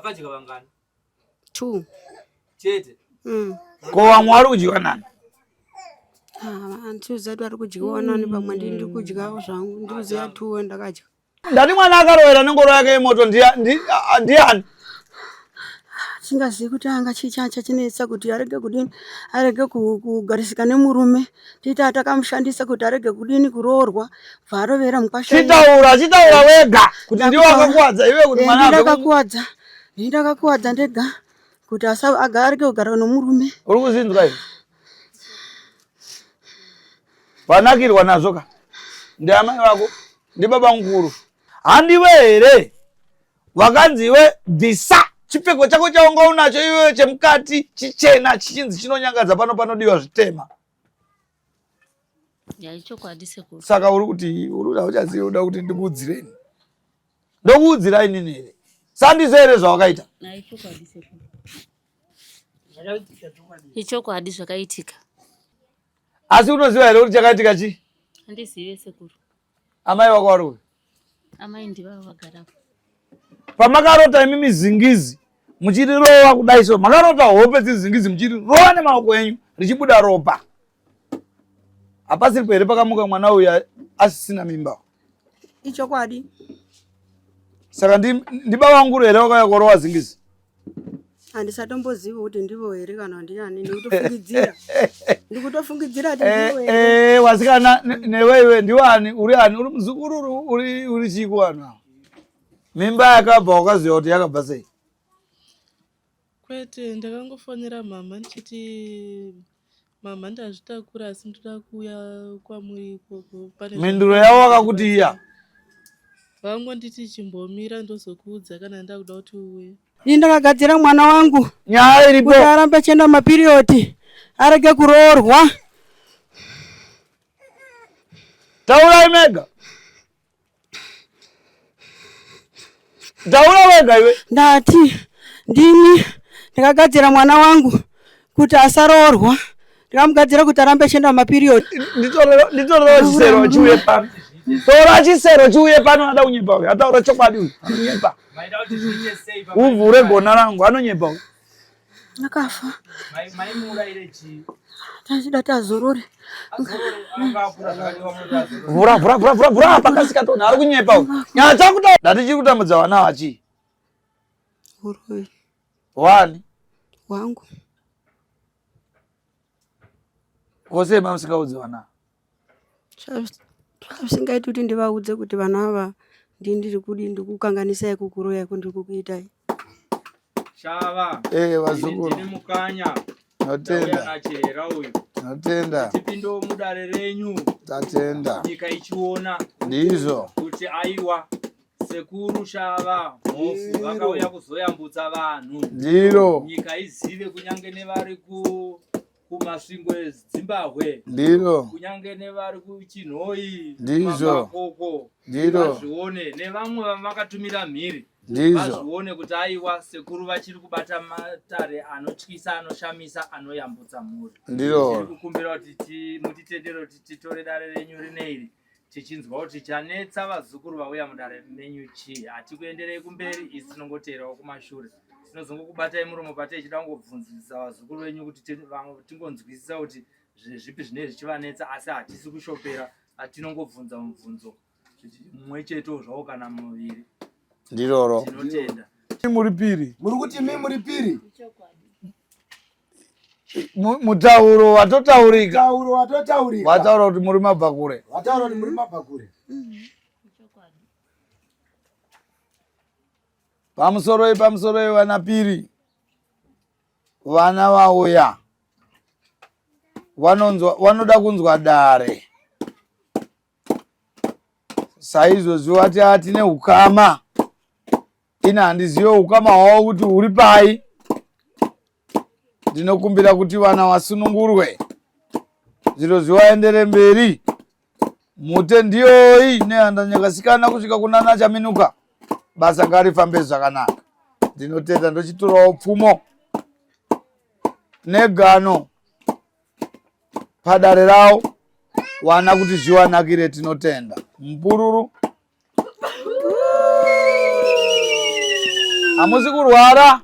Makadya vangani? Two. Chete. Ko vamwe vari kudyiwa nani? Ah, handizivi kuti vari kudyiwa nani pamwe ndini ndiri kudyawo zvangu ndikuziva two ndakadya. Ndati mwana akarovera nengoro yake yemoto ndiani? Singazivi kuti anga chii chacho chinetsa kuti arege kudini arege kugarisika nemurume tiita takamushandisa kuti arege kudini kuroorwa bva arovera mukwasha Chitaura, chitaura wega kuti ndiwe wakakuwadza iwe kuti mwana abve ndakakuwadza ndini ndakakuwadza ndega kuti asa arege kugara nomurume. Uri kuzinzwa izvi? Vanakirwa nazvo ka? Ndiamai vako, ndibaba mukuru. Handiwe here wakanzi iwe bvisa chipfeko chako chaunga unacho iwewe chemukati chichena chichinzi chinonyangadza pano panodiwa zvitema. Yaichokwadi sekuru. Saka uri kuti uri kuti hauchazivi uda kuti ndikuudzireni. Ndokuudzira inini here? Sandizvo here zvawakaita? Yaichokwadi sekuru. Ichokwadi zvakaitika. Asi unoziva here kuti chakaitika chii? Handizive sekuru. Amai vako vari kupi? Amai ndivavo vagarapo. Pamakarota imi mizingizi muchirirova kudai so makarota hope dzizingizi muchirirova nemaoko enyu richibuda ropa. Hapasiripo here pakamuka mwana uyu asisina mimba? Ichokwadi. Saka ndibaba vangu here vakauya korova zingizi? Handisatombozivi kuti ndivo here kana ndiani, ndikutofungidzira. Ndikutofungidzira kuti ndivo here. Wasikana newe iwe ndiwani uri ani uri muzukuru uri uri chii kuvanhu ava? Mimba yakabva wakaziva kuti yakabva sei? Kwete, ndakangofonera mhamha ndichiti mhamha ndazvitakura asi ndoda kuuya kwamuri ikoko. Pane Mhinduro yavo vakakuti iya. Vangonditi chimbomira ndozokuudza kana ndakuda kuti uuye. Ini ndakagadzira mwana wangu Nyaya iripo. kuti arambe achienda mapiriyodi arege kuroorwa. Taurai mega. Taura wega iwe. Ndati ndini ndakagadzira mwana wangu kuti asaroorwa ndikamugadzira kuti arambe achienda mapiriyodi. Nditorere chisero chiuye pano. Tora chisero chiuye pano ada kunyepa uyu. Ataura chokwadi uyu. Anonyepa. Maida kuti zviite sei pa Uvhure gona rangu anonyepa uyu. Akafa. Maimuuraire chii? Tachida tazorore. Azorore anga akura zvakadiwa munoti azorore. Vhura vhura vhura vhura vhura pakasika tona ari kunyepa uyu. Nyatsa kuta. Ndati chiri kutambudza vana ava chii? Uroyi Wani. hwangu. Kose mamusingaudzi vana. Zvasingaiti kuti ndivaudze kuti vana ava ndini ndiri kudii ndiri kukanganisai kukuroyai ko ndiri kukuitai. Shava. Vazukuru. Ndini mukanya. Notenda. Ndauya nachihera uyu. Notenda. Tipindewo mudare renyu. Tatenda. Nyika ichiona. Ndizvo. Kuti aiwa sekuru Shava Mhofu vakauya kuzoyambutsa vanhu. Ndiro. Nyika izive kunyange nevari ku kuMasvingo eZimbabwe. Ndiro. Kunyange nevari kuChinhoyi. Ndizvo. Makoko. Ndiro. Vazvione nevamwe vamakatumira mhiri. Ndizvo. Vazvione kuti aiwa sekuru vachiri kubata matare anotyisa anoshamisa anoyambutsa mhuri. Ndiro. Tiri kukumbira kuti mutitendere kuti titore dare renyu rineiri tichinzwa kuti chanetsa vazukuru vauya mudare menyu chii. Hatikuenderei kumberi isu tinongoteerawo kumashure. Tinozongokubatai muromo pate ichida kungobvunzisa vazukuru venyu kuti tingonzwisisa kuti zvipi zvinenge zvichivanetsa asi hatisi kushopera atinongobvunza mubvunzo mumwe chetewo zvawo kana muviri. Ndiroro. Tinotenda. Muri piri. Muri kuti mi muri piri. Mutauro watotaurika. Mutauro watotaurika. Wataura kuti muri mabvakure. Wataura kuti muri mabvakure. Pamusoroi pamusoroi vana piri. Vana vauya. Vanonzwa vanoda kunzwa dare. Saizvozvi wati atine ukama. Ini handizive ukama hwavo kuti huri pai. Ndinokumbira kuti vana vasunungurwe. Zviro zvivaendere mberi. Mute ndiyoyi nehanda nyakasikana kusvika kunana Chaminuka. Basa ngarifambe zvakanaka. Ndinotenda ndochitorawo pfumo negano padare rawo wana kuti zviwanakire. Tinotenda mupururu. Hamusi kurwara?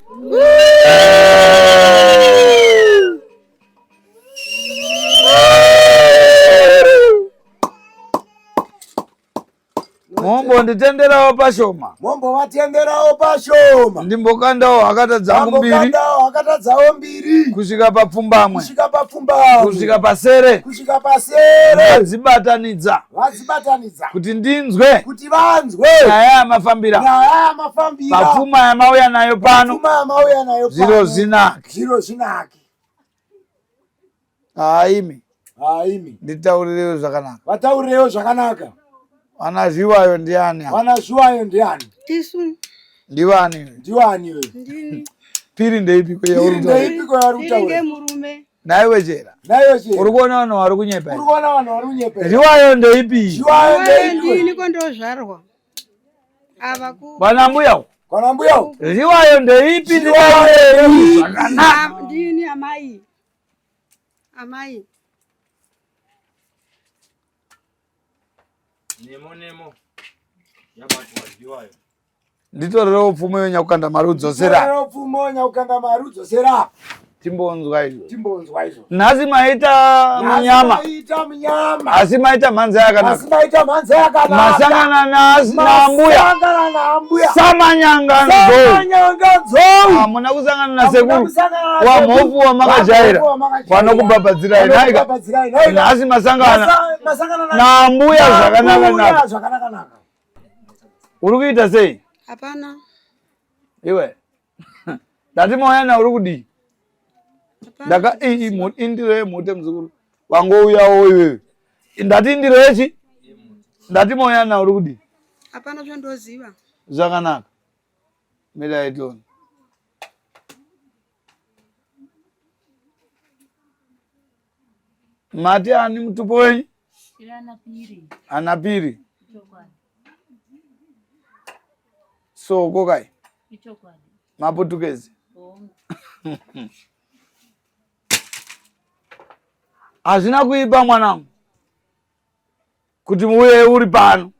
Mombonditenderawo pashoma. Mombovatenderawo pashoma. Ndimbokandawo hakata dzangu mbiri. Ndambokandawo hakata dzawo mbiri. Kusvika papfumbamwe. Kusvika papfumbamwe. Kusvika pasere. Kusvika pasere. Vadzibatanidza. Vadzibatanidza. Kuti ndinzwe. Kuti vanzwe. Nyaya yamafambira. Nyaya yamafambira. Papfuma yamauya nayo pano. Papfuma yamauya nayo pano. Zviro zvinake. Zviro zvinake. Haimi. Haimi. Nditaurirewo zvakanaka. Vataurirewo zvakanaka. Vana Zviwayo ndiani? Vana Zviwayo ndiani? Tisu. Ndiwani? Ndiwani we? Ndini. Piri ndeipi ko yauri kutaura? Ndeipi ko yauri kutaura? Piri ngemurume. Naiwe chera. Naiwe chera. Uri kuona vanhu vari kunyepa. Uri kuona vanhu vari kunyepa. Zviwayo ndeipi? Zviwayo ndeipi? Ndini ko ndozvarwa. Ava ku. Vana mbuya. Kwana mbuya. Zviwayo ndeipi? Zviwayo ndeipi? Zvakanaka. Ndini amai. Amai. Nemo nemo. Yabatwa zviwayo. Nditorerewo pfumo iyo nyakukanda mari udzosera. Nditorerewo pfumo nyakukanda mari udzosera. Timbonzwa izvo. Timbonzwa izvo. Nhasi maita munyama. Maita munyama. Asi maita mhanza yakanaka. Asi maita mhanza yakanaka. Masangana naambuya. Masangana naambuya. Samanyanga nzou. Samanyanga nzou. Hamuna kusangana nasekuru. Wamhofu wamakajaira. Vanokubhabhadzirai nhaika. Nhasi masangana. Masangana naambuya zvakanaka naka. Zvakanaka naka. Uri kuita sei? Hapana. Iwe. Ndati moyana uri kudii? Ndaka indiro yemhute muzukuru. Wangouyawo iwewe. Ndati indiro yechi? Ndati moyana uri kudii? Hapana zvandoziva. Zvakanaka. Mirai tione. Mati ani mutupo wenyu? Ana Piri. Soko kai. Maputukezi. Hazvina kuipa mwanangu kuti muuye uri pano.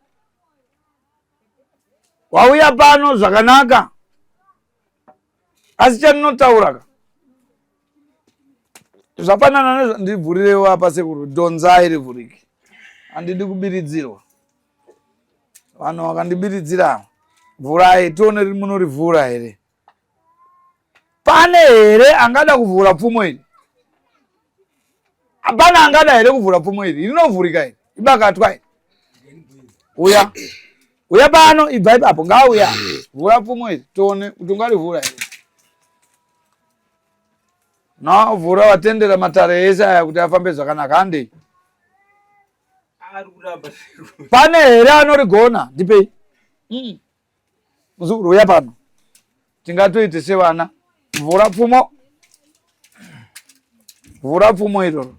Wauya pano zvakanaka. Asi chandinotaura ka zvafanana nezva ndivhurirewo apa sekuru dhonzai rivhurike. Handidi kubiridzirwa. Vanhu vakandibiridzira vhurai tione munorivhura here. Pane here angada kuvhura pfumo iri? Hapana angada here kuvhura pfumo iri? Rinovhurika iri. Ibakatwa iri. Uya. Uya pano ibva ipapo ngauya. Vhura pfumo iri tione kuti ungarivhura here. No, vhura watendera matare ese aya kuti afambe zvakanaka handei. Pane here anorigona? Ndipei. Muzukuru uya pano. Tingatoite sevana. Vhura pfumo. Vhura pfumo iroro.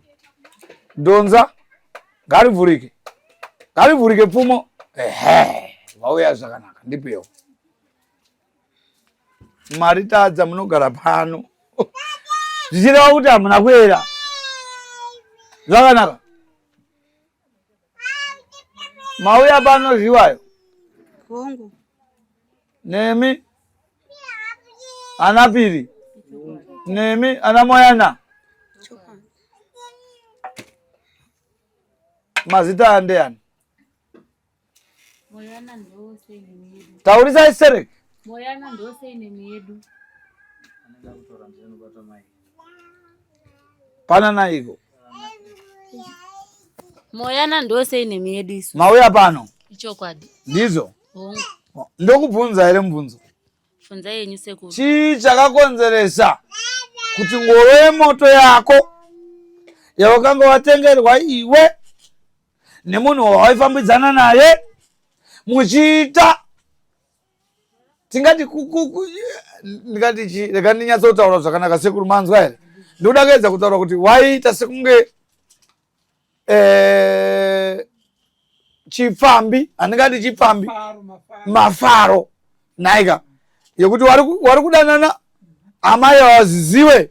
Dhonza. Ngarivhurike. Ngarivhurike pfumo. Ehe. Vauya zvakanaka. Ndipewo. Mari tadza munogara pano. Zvichireva kuti hamuna kuera. Zvakanaka. Mauya pano zviwayo. Hongu. Nemi ana Piri. Nemi ana Moyana. Mazita aya ndeyani? Moyana ndosei yedu. Taurisai serek. Moyana ndosei nemi yedu. Pana naiko. Moyana ndosei nemi yedu isu. Mauya pano. Ichokwadi. Ndizvo. Hongu. Ndokubvunza here mubvunzo? Bvunzai yenyu sekuru. Chii chakakonzeresa kuti ngoro yemoto yako yawakanga watengerwa iwe nemunhu wawaifambidzana naye muchiita tingati ndingati chi rega ndinyatsotaura zvakanaka sekuru manzwa here ndoda kuedza kutaura kuti waiita sekunge eh, chipfambi handingati chipfambi mafaro nhaika yekuti wari kudanana amai hawaziziwe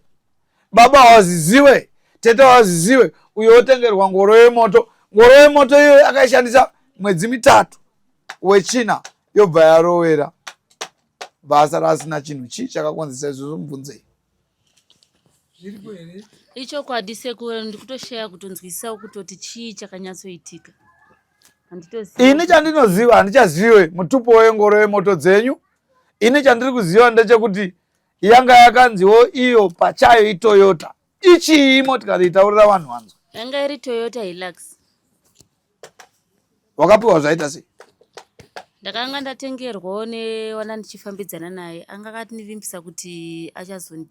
baba hawaziziwe tete hawaziziwe uyo wotengerwa ngoro yemoto ngoro yemoto iyoyo akaishandisa mwedzi mitatu wechina yobva yarowera. Basa asina chinhu. Chii chakakonzesa izvozvo? Mubvunzei. Zviriko here? Ichokwadi sekuru, ndikutoshaya kutonzwisisawo kutoti chii chakanyatsoitika. Handitozivi. Ini chandinoziva handichazive mutupo wengoro yemoto dzenyu. Ini chandiri kuziva ndechekuti yanga yakanziwo iyo pachayo iToyota. Ichii motikari? Itaurira vanhu vanzwa. Yanga iri Toyota Hilux. Wakapiwa zvaita sei? Ndakanga ndatengerwawo newana ndichifambidzana naye, anga akatinivimbisa kuti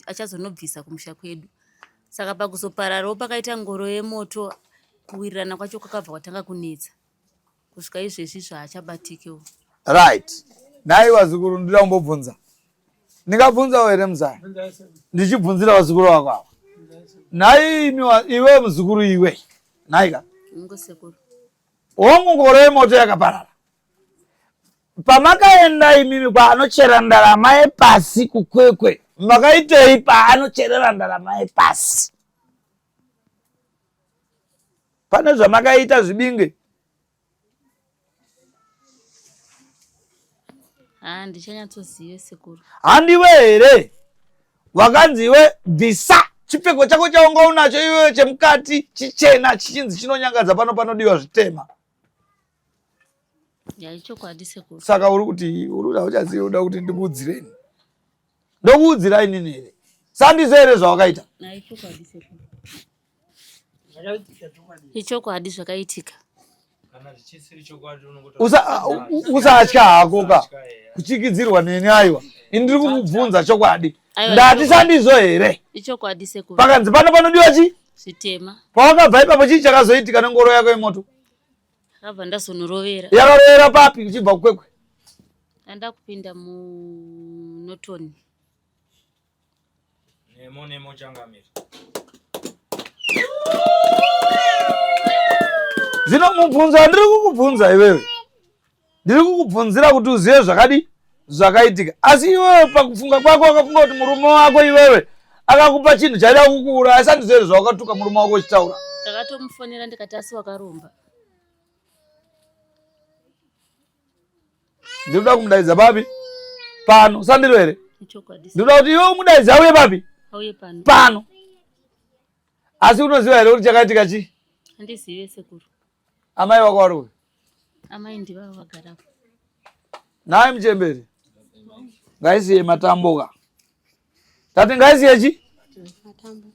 achazonobvisa kumusha kwedu. Saka pakuzopararawo pakaita ngoro yemoto, kuwirirana kwacho kwakabva kwatanga kunetsa kusvika izvezvi zvaachabatikewo. Right. Nhai vazukuru, ndinoda kumbobvunza. Ndingabvunzawo here muzaya? Ndichibvunzira vazukuru vako ava. Nhai imi iwe muzukuru iwe. Nhai ka. Ngo sekuru. Hongu ngoro yemoto yakaparara. Pamakaenda imimi kwaanochera ndarama yepasi kuKwekwe, makaitei paanocherera ndarama yepasi? Pane zvamakaita zvibinge? Ah, ndichanyatsozive sekuru. Handiwe here wakanzi iwe bvisa chipfeko chako chaunga unacho iwewe chemukati chichena chichinzi chinonyangadza pano panodiwa zvitema? Ya, ichokwadi sekuru. Saka uri kuti uri kuti hauchazivi, uda kuti ndikuudzireni? Ndokuudzira inini here? Sandizvo here zvawakaita? Na, ichokwadi sekuru. Ichokwadi zvakaitika. Kana zvichisiri chokwadi unongoto Usatya hako ka kuchikidzirwa neni. Aiwa, ini ndiri kukubvunza chokwadi. Aiwa, Ndati sandizvo here? Ichokwadi sekuru. Pakanzi pano panodiwa chi Zvitema. Pawakabva ipapo chii chakazoitika nengoro yako yemoto? Akabva ndazonorovera. Yakarovera papi uchibva kuKwekwe? Anda kupinda muNorton. Nemo nemo changamire. Zvino mubvunzo wandiri kukubvunza iwewe, ndiri kukubvunzira kuti uzive zvakadi zvakaitika, asi iwewe pakufunga kwako wakafunga kuti murume wako iwewe akakupa chinhu chaida kukuuraya. Sandizvo here zvawakatuka murume wako uchitaura? Ndakatomufonera ndikati asi wakaromba. Ndiri kuda kumudaidza papi pano, sandiro here? Ichokwadi. Ndiri kuda kuti iwe umudaidza auye papi? Auye pano. Pano. Asi unoziva here kuti chakaitika chii? Handizive sekuru. Amai vako vari kupi? Amai ndivavo vagarapo. Nhai muchemberi, ngaisiye matambo ka. Tati ngaisiye chi? Matambo.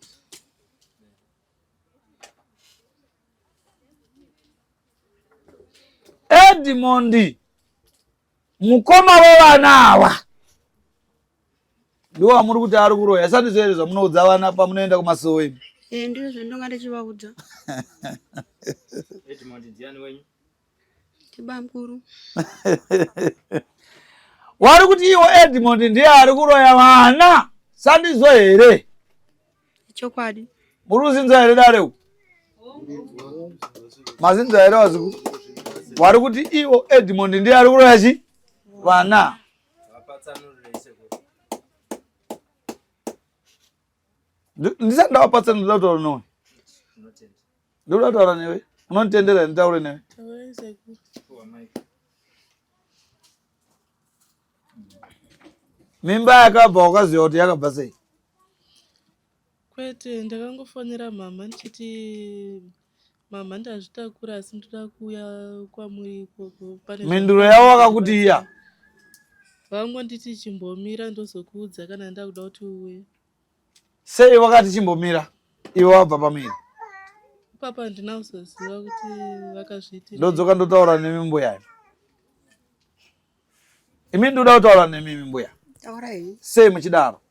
Edmond mukoma wevana ava ndiwo wamuri kuti ari kuroya, sandizvo here zvamunoudza vana pamunoenda kumasowe imi? Eh, ndizvo zvandonga ndichivaudza. Edmond ndiani wenyu? Tibamukuru. Wari kuti iwo Edmond ndiye ari kuroya vana, sandizvo here? Chokwadi. Muri kuzinzwa here dare uku? Mazinzwa here vazukuru? Wari kuti iwo Edmond ndiye ari kuroya chi vana. Vapatsanurire sekuru. Ndisati ndavapatsanurira, kutaura newe. Tinotenda. Ndoda kutaura newe. Unonditendera nditaure newe? Taurai sekuru. Puwa mic. Mimba yakabva wakaziva kuti yakabva sei? Kwete, ndakangofonera mama ndichiti mama ndazvitakura asi ndoda kuuya kwamuri ikoko. Pane Mhinduro yavo wakakuti iya? Vangonditi chimbomira ndozokuudza kana ndakuda kuti uuye. Sei wakati chimbomira iwe wabva pamiri? Papa, handina kuzoziva kuti vakazviitira. Ndodzoka ndotaura nemi mbuya. Imi ndoda kutaura nemi mbuya. Taurai. Sei muchidaro?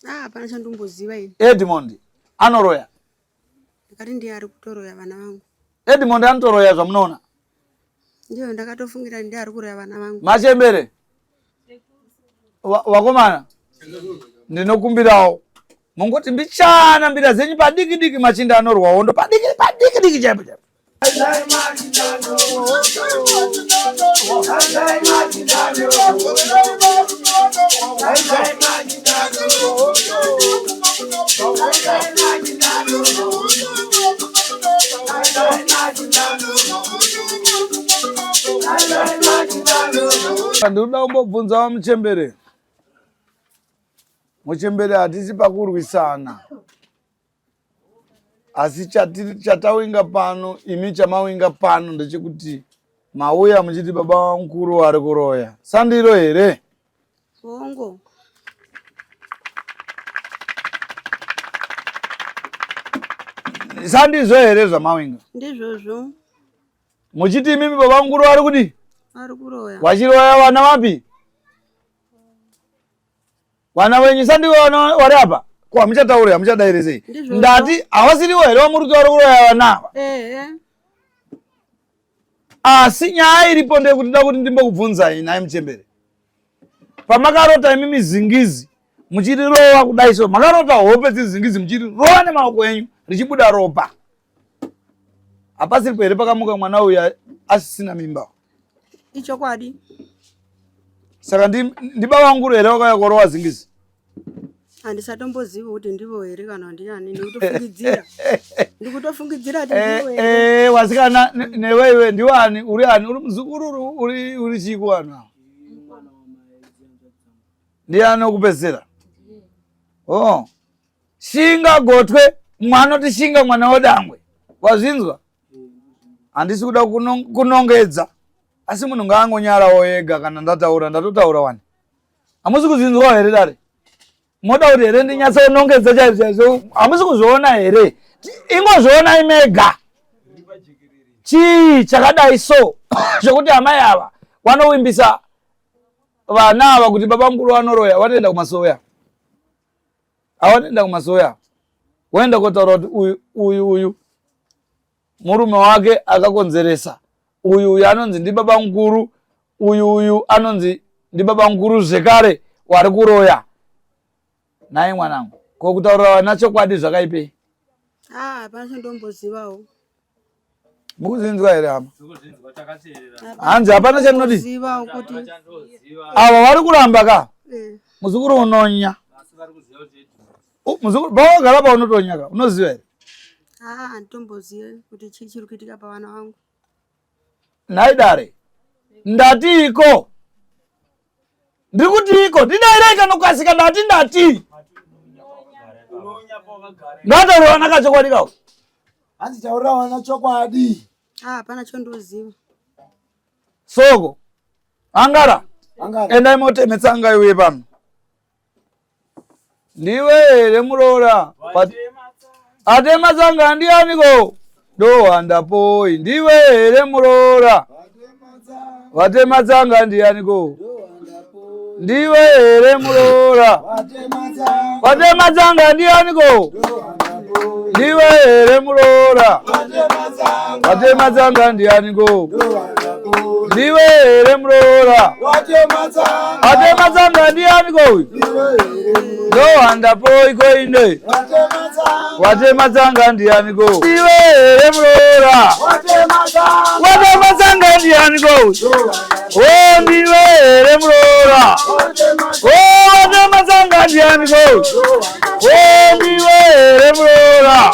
Ah, hapana chandomboziva ini. Edmond anoroya? Ndakati ndiye ari kutoroya vana vangu. Edmond anotoroya zvamunoona? Ndiyo ndakatofungira ndiye ari kuroya vana vangu. Machembere, vakomana, ndinokumbirawo mungoti mbichana mbira dzenyu padiki diki, machinda anorwa hondo, padiki padiki diki chaipo chaipo. Ndinoda kumbobvunza vamuchembere. Muchembere hatisi pakurwisana. Asi chatawinga pano, imi chamawinga pano ndechekuti mauya muchiti baba vamukuru vari kuroya. Sandiro here? Hongo. Sandizvo here zvamawinga? Ndizvozvo. Muchiti imimi baba mukuru vari kudii? Vari kuroya. Vachiroya vana vapi? Vana venyu sandivo vana vari apa? Ko hamuchatauri hamuchadaire sei? Ndati havasirivo here vamuri kuti vari kuroya vana ava? Ehe. Asi nyaya iripo ndeyekuti ndoda kuti ndimbokubvunzai nhai muchembere. Pamakarota imimi zingizi muchirirova kudai so makarota hope dzezingizi muchirirova nemaoko enyu richibuda ropa. Hapasiripo here pakamuka mwana uyu asisina mimba? Ichokwadi. Saka ndibaba vangu here vakauya korova zingizi? Handisatombozivi kuti ndivo here kana ndiani, ndikutofungidzira. Ndikutofungidzira kuti ndivo here. Eh, wasikana newe iwe ndiwani uri ani uri muzukuru uri uri chii kuvanhu ava? Ndiani wekupedzisira? Oh. Shinga gotwe mwana oti shinga mwana wedangwe. Wazvinzwa? Handisi kuda kunongedza. Asi munhu ngaangonyarawo ega kana ndataura ndatotaura wani. Hamusi kuzvinzwa here dare? Moda kuti here ndinyatsonongedza chaizvo chaizvo? Hamusi kuzviona here? Ingozvionai mega. Chii chakadai so chokuti amai ava vanowimbisa vana ava kuti baba mukuru vanoroya vanoenda kumasowe Awanoenda kumasowe ava woenda kotaura kuti uyu uyu uyu murume wake akakonzeresa uyu uyu anonzi ndibaba mukuru uyu uyu anonzi ndibaba mukuru zvekare wari kuroya nhai mwanangu ko kutaurira vana chokwadi zvakaipei Ah, hapana chandombozivawo. Mukuzvinzwa here hama? Hanzi hapana chandinodii. Zivawo kuti Ava vari kuramba ka. eh, Muzukuru unonya. Muzukuru pawagara pa unotonya ka. Unoziva here? ah, handitombozive kuti chii chiri kuitika pavana vangu. Nhai dare. Ndatiiko? Ndiri kutiiko? Ndidairei kanokasika ndati ndati. Ngataura vana kachokwadi kawo. Hanzi taurira vana chokwadi. Ah, hapana chondoziva. Soko. Angara. Angara. Endai moteme tsanga iuye pano. Ndiwe here muroora? Atema tsanga ndianiko? Dohanda poi. Ndiwe here muroora? Vatema tsanga ndianiko? Ndiwe here muroora? Vatema tsanga ndianiko? Ndiwe here muroora? Vatema tsanga ndianiko? Ndiwe here muroora? Atema tsanga ndianiko uyu? Ndohanda poi koinde? Watema tsanga ndianiko? Ndiwe here muroora? Watema tsanga ndianiko uyu? Oh, ndiwe here muroora? Oh, watema tsanga ndianiko uyu? Oh, ndiwe here muroora?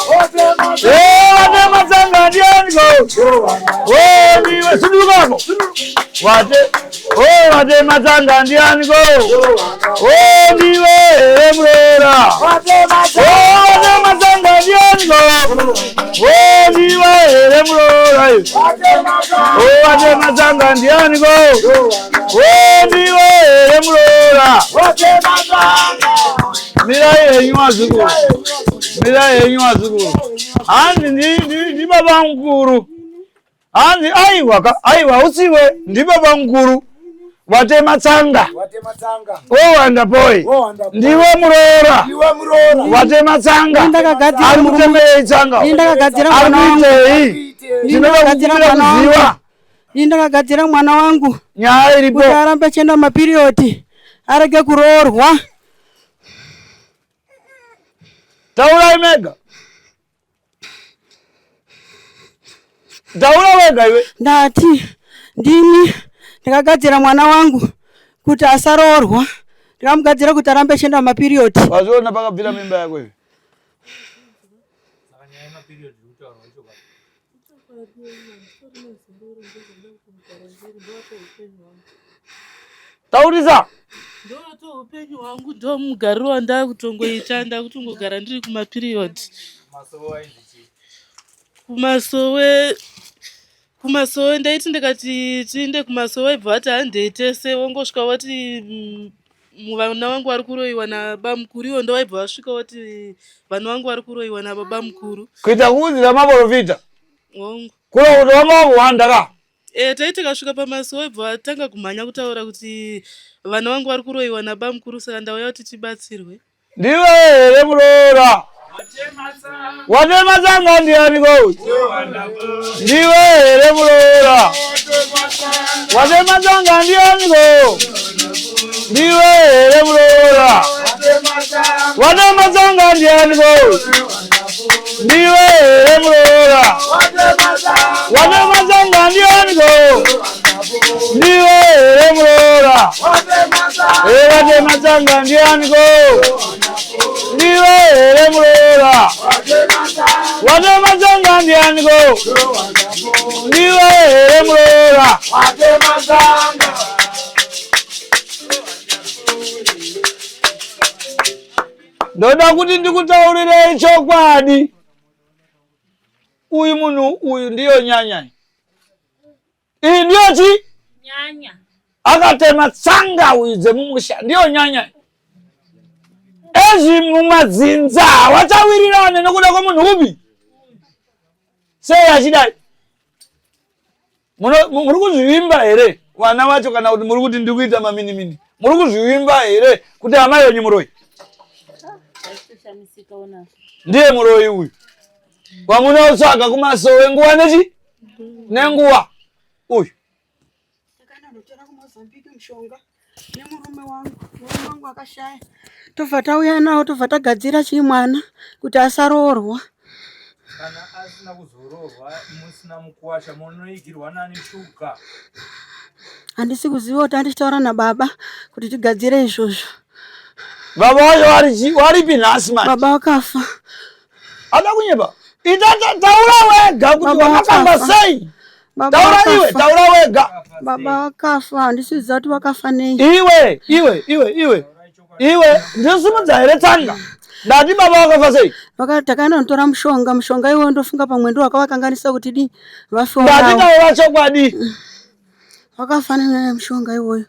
Oh, watema tsanga ndianiko uyu? Oh, ndiwe sudurukako. Wate Oh, watema tsanga ndianiko? Oh, ndiwe here muroora? Oh, watema tsanga ndianiko? Oh, ndiwe here muroora? Oh, watema tsanga ndianiko? Oh, ndiwe here muroora? Mirai henyu vazukuru. Mirai henyu vazukuru. Hanzi ndibaba mukuru. Hanzi aiwa ka aiwa usiwe ndibaba mukuru. Watema tsanga. Watema tsanga. Wowanda boy. Wowanda boy. Ndiwe muroora. Ndiwe muroora. Watema tsanga. Ndakagadzira Ari kutemei tsanga. Ini ndakagadzira Ari mwana wangu. kuitei? Ndinoda Ndakagadzira kukumbira mwana wangu. kuziva Ini ndakagadzira mwana wangu nyaya iripo. kuti arambe achienda mapirioti arege kuroorwa. Taurai mega. Taura wega iwe. Ndati ndini ndakagadzira mwana wangu kuti asaroorwa, ndakamugadzira kuti arambe achienda mapirioti. Wazviona pakabvira mimba yako iwe. Taurisa. Ndoto upenyu hwangu ndomugariro wandakutongoita ndakutongogara ndiri kumaperiod. Kumasowe kumasowe ndaiti ndikati tiinde kumasowe vaibva vati handei tese wongosvika voti mm, vana vangu vari kuroiwa nabamukuru ivo ndovaibva vasvika voti vana vangu vari kuroiwa nababamukuru. Kuita kuudzira maporofita. Hongu. Kuro kuti wanga wakuhwanda ka? E, taiti tikasvika pamasuwo ibva vatanga kumhanya kutaura kuti vana vangu vari kuroiwa nabamukuru saka ndauya kuti tibatsirwe. Ndiwe here muroora? Watema tsanga ndiani ko? Ndiwe here muroora? Watema tsanga ndiani ko? Ndiwe here muroora? Watema tsanga ndiani ko? Ndiwe here muroora? Watema tsanga ndiani ko? Ndiwe here muroora? Eh, watema tsanga ndiani ko? Ndiwe here muroora? Watema tsanga ndiani ko? Ndiwe here muroora? Ndoda kuti ndikutaurirei chokwadi. Uyu munhu uyu ndiyo nyanya. Iyi ndiyo chi? Nyanya. Akatema tsanga uyu dzemumusha ndiyo nyanya. Ezvi mumadzinza wachawirirane nokuda kwemunhu upi? Sei achidai? Muri kuzvivimba here vana vacho kana kuti muri kuti ndiri kuita maminimini? Muri kuzvivimba here kuti amai venyu muroyi? Ndiye muroyi uyu wamunotsvaga kumasowe nguva nechi nenguva uyu. Takaenda ndotora kuMozambique mushonga nemurume wangu, murume wangu akashaya, tobva tauya nawo tobva tagadzira chii mwana kuti asaroorwa. Kana asina kuzoroorwa musina mukuwasha munoigirwa nani shuga? Handisi kuziva kuti andichitaura nababa kuti tigadzire izvozvo. Baba wacho waripi nhasi manje? Baba wakafa. Ada kunyepa. Ita taura wega kuti wakafamba sei. Taura iwe, taura wega. Baba vakafa, handisi kuziva kuti vakafa nei. Iwe, iwe, iwe, iwe. Iwe, ndinosimudza here tsanga? Ndati baba vakafa sei? Takaenda kunotora mushonga, mushonga iwoyo ndofunga pamwe ndiwo wakavakanganisa kuti dii vafe. Ndati taura chokwadi. Vakafa nenyaya yemushonga iwoyo.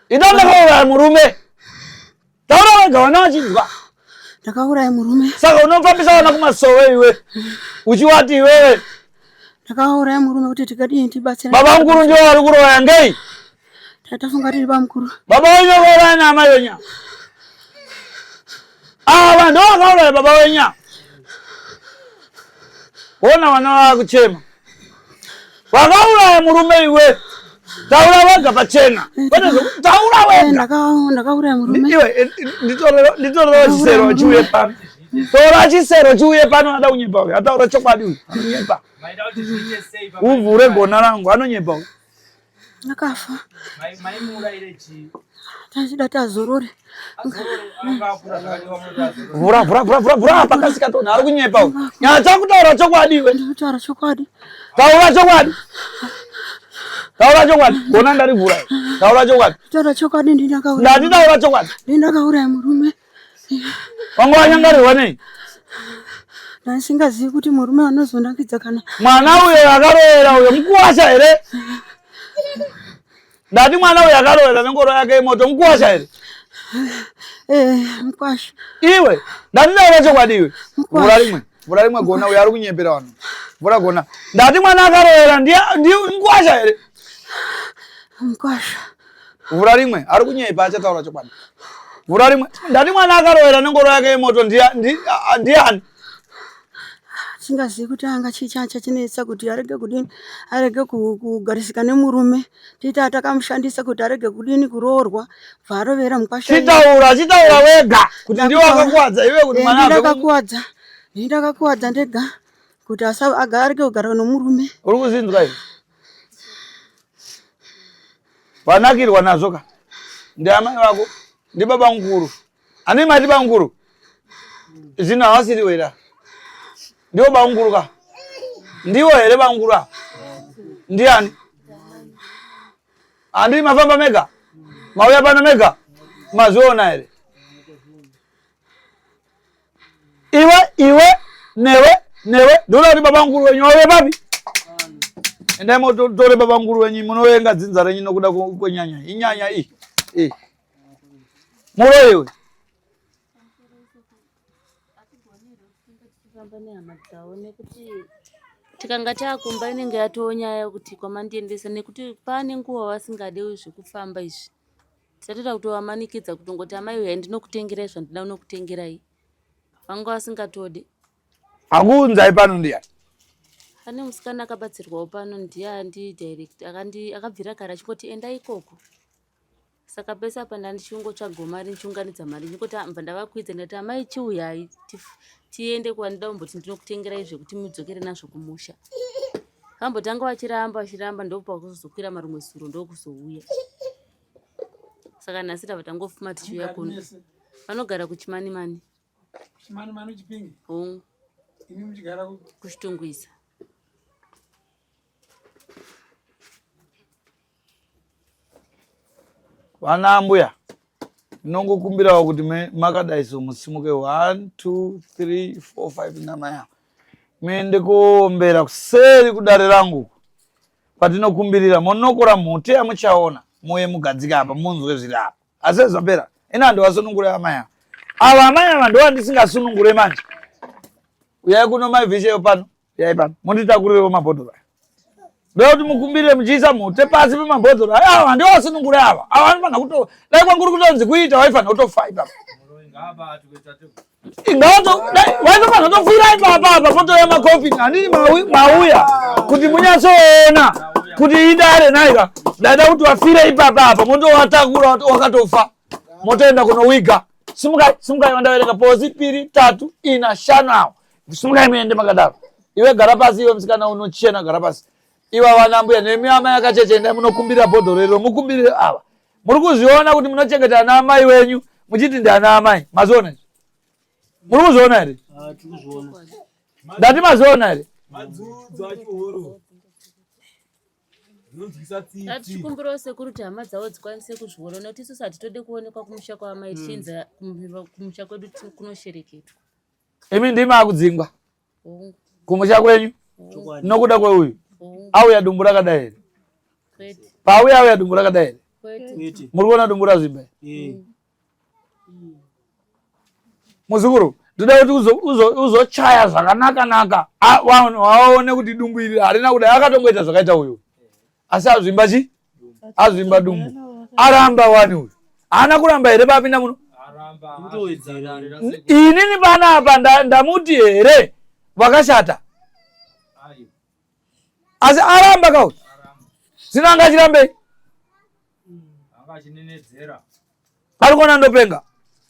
Ita ndakauraya murume. Taura wega vana vachinzwa. Ndakauraya murume. Saka unofambisa vana kumasowe iwe. Uchiwati iwewe. Ndakauraya murume kuti tikadii tibatsira. Baba mukuru ndiwo vari kuroya ngei? Tatafunga tiri bamukuru. Baba wenyu vakauraya naamai wenyu. Ava ndivo vakauraya baba wenyu. Ona vana vakuchema. Wakauraya murume iwe. Taura wega pachena. Kwete taura wega. Ndakauraya murume. Iwe nditorere chisero chiuye pano. Tora chisero chiuye pano ada kunyepa uyu. Ataura chokwadi uyu. Anonyepa. Uvhure gona rangu anonyepa uyu. Akafa. Tachida tazorore. Vhura vhura vhura vhura vhura pakasika tona ari kunyepa uyu. Nyatsa kutaura chokwadi iwe. Ndinotaura chokwadi. Taura chokwadi. Taura chokwadi. Gona ndarivhura. Taura chokwadi. Taura chokwadi ndini ndakauraya. Ndati taura chokwadi. Ndini ndakauraya murume. Wanga wanyangarirwa nei? Ndasingazivi kuti murume anozonakidza kana mwana uyo akaroera uyo mukuwasha here? Ndati mwana uyo akaroera nengoro yake yemoto mukuwasha here? Eh, mukwasha. Iwe, ndati taura chokwadi iwe. Vhura rimwe, vhura rimwe gona uyo ari kunyepera vanhu. Vhura gona. Ndati mwana akaroera ndiye mukuwasha here? Mukwasha. Vhura rimwe, ari kunyepa achataura chokwadi. Vhura rimwe. Ndati mwana akarovera nengoro yake yemoto ndiani? Singazivi kuti anga chii chacha chinetsa kuti arege kudini arege kugarisika nemurume tiita takamushandisa kuti arege kudini kuroorwa bva arovera mukwasha chitaura chitaura wega kuti ndiwe wakakuwadza iwe kuti mwana abve ndakakuwadza ndini ndakakuwadza ndega kuti arege kugara nomurume uri kuzinzwa iwe Vanakirwa nazvo ka ndiamai vako ndibaba mukuru ane mati bamukuru zvino havasiri wera ndivo bamukuru ka ndivo here bamukuru ava ndiani handii mafamba mega mauya pano mega. Mazviona here? Iwe iwe newe newe ndoda kuti baba mukuru wenyu vauye papi? Endai motore baba mukuru wenyu munovenga dzinza renyu nokuda kwenyanya. Inyanya iyi. Iyi. Muroyi uyu. Famba nehama dzavo nekuti tikanga taakumba inenge yatoo nyaya yekuti kwamandiendesa nekuti pane nguva vasingade zvekufamba izvi tisatoita kutovamanikidza kutongoti amai uyai ndinokutengerai zvandida kunokutengerai vanga vasingatode Akuunzai pano ndiyani? Pane musikana akabatsirwawo pano ndiye andidirect akabvira kare achingoti enda ikoko Saka pese apa ndandichingotsvagawo mari ndichiunganidza mari ndingoti ah, mbva ndavakwidza ndati amai chiuyai tiende kwandida kumboti ndinokutengerai zvekuti mudzokere nazvo kumusha. Vambotanga vachiramba vachiramba ndopakuzokwira marumwe zuro ndokuzouya. Saka nhasi tava tangofuma tichiuya kuno. Vanogara kuChimanimani. Chimanimani Chipinge? Hongu. Imi muchigara kupi? KuChitungwiza. Vana ambuya ndinongokumbirawo kuti makadai so musimuke 1 2 3 4 5 namai ava muende kuombera kuseri kudare rangu kwatinokumbirira monokora mhute yamuchaona muye mugadzike apa munzwe zviri apa asi zvapera ini handivasunungure amai ava ava amai ava ndovandisingasunungure manje uyai kuno mai visheyo pano Yai pano munditakurireko mabhodhoro aya. Ndoda kuti mukumbirire muchiisa mhute pasi pemabhodhoro aya. Ava ndivo vasunungure ava. Ava vanofanira kuto dai kwangu kuri kutonzi kuita waifanira kutofa ipapa. Ingawato dai waitofanira kutofira ipapa apa potouya makofi handini mauya kuti munyatsoona kuti idare naika ndaida kuti wafire ipapa apa mondowatakura wakatofa motoenda kunowiga. Simukai simukai vandaverenga posi piri tatu ina shanu awo. Simukai muende makadaro. Iwe gara pasi iwe musikana unochena gara pasi. Iwa vana mbuya nemi amai akacheche endai munokumbira bhodhoro iro mukumbirire ava. Muri kuzviona kuti munochengeta ana amai wenyu muchiti ndi ana amai. Mazviona izvi? Muri kuzviona here? Ah, tiri Ndati mazviona here? Madzudzo achihoro. Zvinonzwisa tsitsi. Tichikumbirawo sekuru kuti hama dzavo dzikwanise kuzviona nekuti isusu hatitode kuonekwa kumusha kwaamai hmm. tichinzi kumusha kwedu kunoshereketwa. Imi ndimi akudzingwa kumusha kwenyu nokuda kweuyu auya dumbu rakadai here? Pauya auya dumbu rakadai here? Muri kuona dumbu razvimba here? Muzukuru, ndoda kuti uzochaya zvakanaka naka waone kuti dumbu iri harina kudai akatongoita zvakaita uyu asi azvimba chi azvimba dumbu aramba wani uyu haana kuramba here paapinda muno inini panapa ndamuti here vakashata asi aramba kauyu zvino anga achirambei ari kuona ndopenga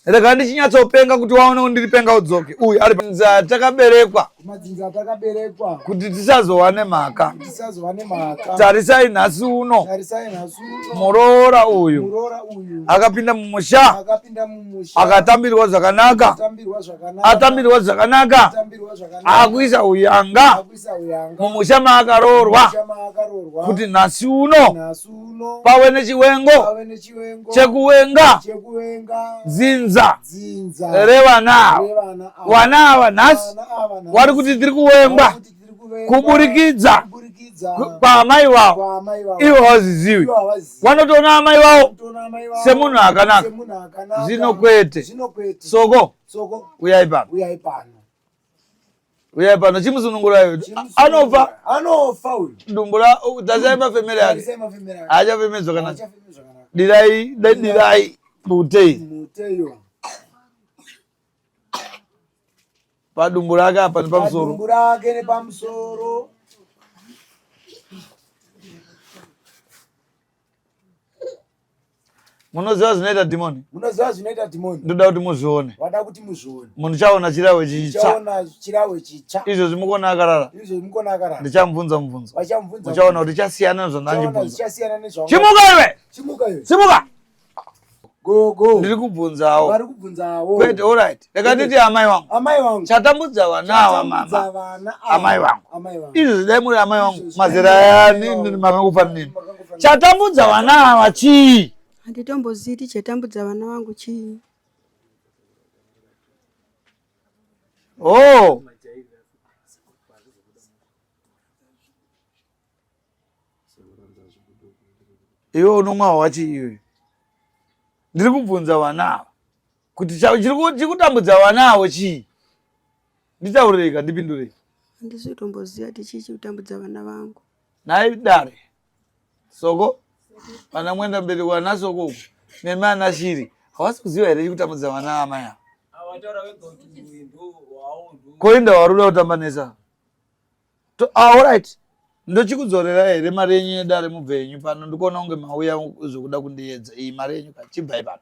rega ndichinyatsopenga kuti waona kuti ndiri penga udzoke uyu ari madzinza takaberekwa madzinza takaberekwa kuti tisazowa nemhaka tisazowa nemhaka tarisai nhasi uno tarisai nhasi uno muroora uyu muroora uyu akapinda mumusha akapinda mumusha akatambirwa zvakanaka atambirwa zvakanaka atambirwa zvakanaka atambirwa zvakanaka akuisa uyanga akuisa uyanga mumusha maakaroorwa mumusha maakaroorwa kuti nhasi uno nhasi uno pave nechiwengo pave nechiwengo chekuwenga chekuvenga dzinza dzinza revana ava revana ava. vana ava nhasi Vana ava nhasi vari kuti tiri kuwengwa vari kuti tiri kuvengwa kuburikidza kuburikidza kwaamai vavo kwaamai vavo ivo havazizivi Ivo havazivi. vanotoona amai vavo Vanotoona amai vavo semunhu akanaka semunhu akanaka zvino kwete zvino kwete soko soko uyai pano uyai pano uyai pano chimusunungurai uyu anofa anofa uyu dumbu ra tasai mafemere ake Tarisai mafemere ake haachafeme zvakanaka Haachafemi zvakanaka dirai dirai mutei muteyo padumbu rake apa nepamusoro padumbu rake nepamusoro Munoziva zvinoita dhimoni? Munoziva zvinoita dhimoni? Ndoda kuti muzvione. Wada kuti muzvione. Muchaona chirahwe chitsva. Muchaona chirahwe chitsva. Izvozvi mukuona akarara. Izvozvi mukuona akarara. Ndichamubvunza mubvunzo. Vachamubvunza. Muchaona kuti chasiyana nezvandangibvunza. Zvichasiyana nezvanga. Chimuka iwe. Chimuka iwe. Simuka. Gogo. Ndiri kubvunzawo. Vari kubvunzawo. Kwete, all right. Rega nditi amai vangu. Amai vangu. Chatambudza vana ava mama. Vana amai vangu. Amai vangu. Izvozvi dai muri amai vangu. Mazera ayani makangofanira neni. Chatambudza vana ava chii? Handitombozivi kuti chatambudza vana vangu chii. Oh. Iwe unomwa wachi iwe. Ndiri kubvunza vana ava kuti chiri kutambudza vana avo chii? Nditaurirei ka ndipindurei. Handisi kutomboziva kuti chii chiri kutambudza vana vangu. Nhai dare. Soko vana mwenda mberi wana soko uku nemi ana shiri hawasi kuziva here chikutambudza vana amai ava. Koinda waruda kutamba nesa. Ah, alright. Ndochikudzorera here mari yenyu yedare mubve yenyu pano ndikuona kunge mauya zvokuda kundiedza iyi mari yenyu ka chibvai pano.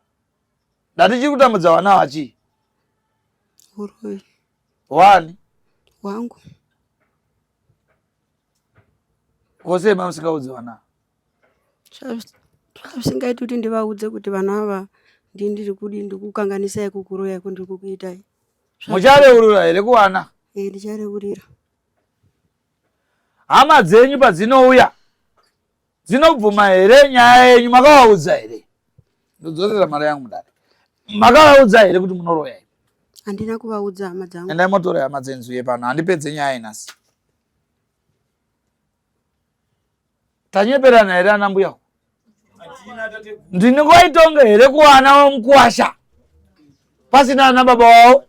Ndati chiri kutambudza vana ava chii? Huroyi. Wani? Wangu. Ko sei mamusingaudzi vana? Zvavisingaiti kuti ndivaudze kuti vana ava ndini ndiri kudii ndikukanganisai kukuroyai kundiri kukuitai. Muchareurura here kuvana? Eh, ndichareurira. Hama dzenyu padzinouya dzinobvuma here nyaya yenyu? Makavaudza here? Ndodzorera mari yangu mudare. Makavaudza here kuti munoroya? Handina kuvaudza hama dzangu. Endai motora hama dzenyu pano, handipedze nyaya inasi. Tanyeperana here ana mbuya? Ndinongoitonga here kuwana wamukuwasha pasina ana baba wavo?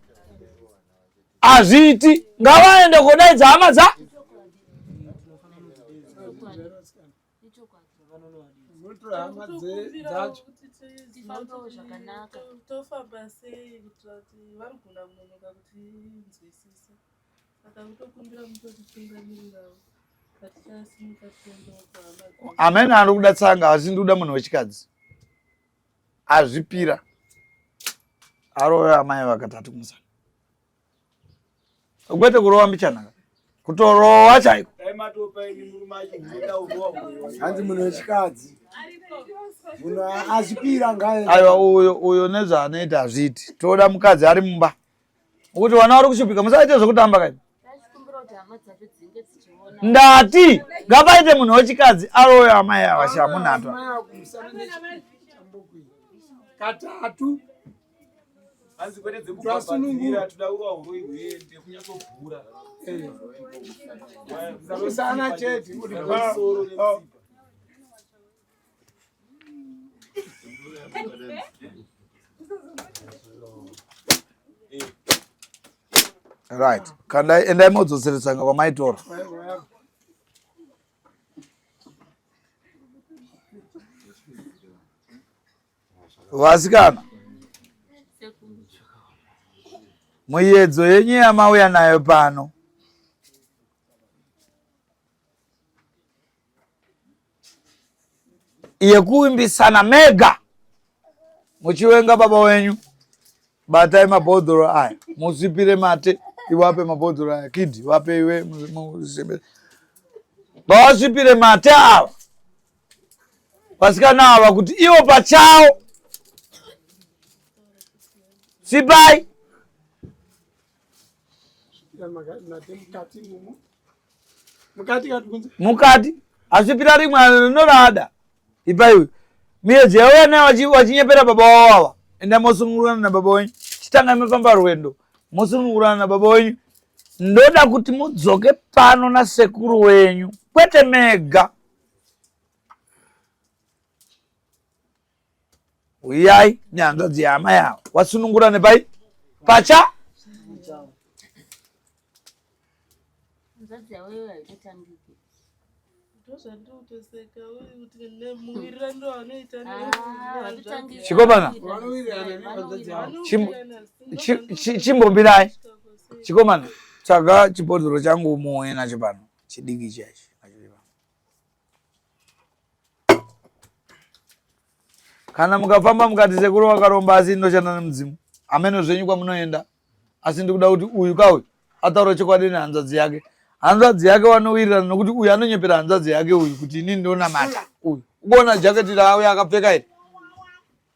Hazviiti, ngavaende kodaidza hama dza tofamba sei kuitira kuti vanogona kunonoka kutinzwisisa saka kutokumbira mutotitungamirirawo patichasimuka tiendewo kuhama dzedu. Amene ari kuda tsanga asi ndikuda munhu wechikadzi azvipira arove amai vakatatu kumusana kwete kurova mbichana kutorowa chaiko hanzi munhu wechikadzi munhu azvipira ngae aiwa uyo uyo nezvaanoita hazviiti toda mukadzi ari mumba kuti vana vari kushupika musaite zvekutamba kai ndati ngapaite munhu wechikadzi arowe amai ava shamunatwa katatu hanzi kwete dzekubhabhadzira toda urwa huroyi huende kunyatsogura eh. musana chete kuti soro right kandai endai modzoseretsanga kwamaitora Vasikana, muyedzo yenyu yamauya nayo pano yekuvimbisana mega muchivenga baba wenyu, batai mabhodhoro aya musvipire mate, iwape mabhodhoro aya kidhi wape iwe ngawasvipire mate ava vasikana ava kuti ivo pachavo sipai mukati asvipira rimwe rinorada ipaiwe miyedzo yauya nayo wachinyepera baba wavo ava enda mosunungurana nababa wenyu chitanga mafamba rwendo mosunungurana nababa wenyu ndoda kuti mudzoke pano nasekuru wenyu kwete mega uyai nehanzvadzi yaamai avo wasunungura nepai pacha Hanzvadzi yavo iyoyo haitotambiki. Ndozvandinotoseka kuti nemuwiriraniro wanoita Ah, vatotangisa. Chikomana. Chimbomirai. Chikomana, tsvaga chibhodhoro changu muuye nacho pano. Chidiki chacho. Kana mukafamba mukati sekuru vakaromba asi ndoshanda nemudzimu. Hameno zvenyu kwamunoenda. Asi ndikuda kuti uyu kauyu ataure chokwadi nehanzvadzi yake. Hanzvadzi yake wanowirirana nokuti uyu anonyepera hanzvadzi yake uyu kuti inini ndonamata uyu. Ukuona jaketi raauya akapfeka iri.